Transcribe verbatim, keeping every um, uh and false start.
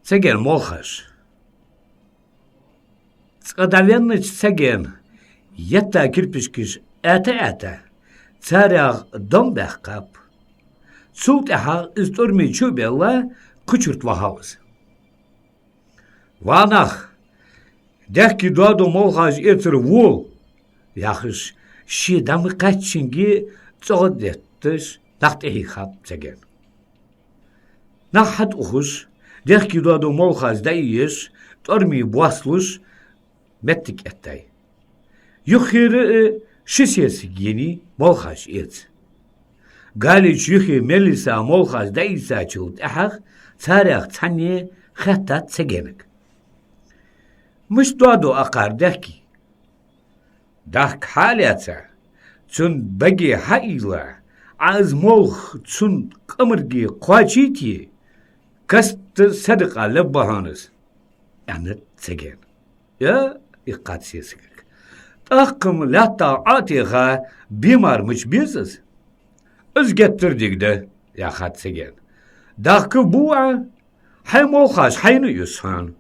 Цаген молхаш. Цкъа дӀавеннача цаген етта кирпишкаш аьта-аьта, царех дом баьккхаб. Цул тӀехьагӀа из тӀормий чу а баьлла, кхыча юрта вахав из. «Ва нах, даьхки доадо молхаш эцар вола!» — яхаш, ше дӀа ма кхаьччинге цӀогӀа детташ, нах тӀехьийхаб цаген. Нах хьатӀаухаш, даьхки доадо молхаш дӀаеш, тӀормий боаслуш, моттиг эттай. Юххера а ши сесаг енай молхаш эца. Галийча юхе мел йиса молхаш дӀаийцачул тӀехьагӀа царех цхьанне хаьттад цагенага: «Мишта доадо акхар даьхки?» «Дахка хьа а лаьца, цун баге хьа а ийла, Ӏа из молха цун къамарга кхоачийте, каста садакъа лергба хьона из», — аьннад цагена. «Я, — йоах сесагага, — тӀаккха-м лаьттах Ӏо а теха, бемар мича беза из?» «Из геттара дика да, — яхад цагена. — Дахка бу Ӏа, хьай молхаш хьайна а юс хьона».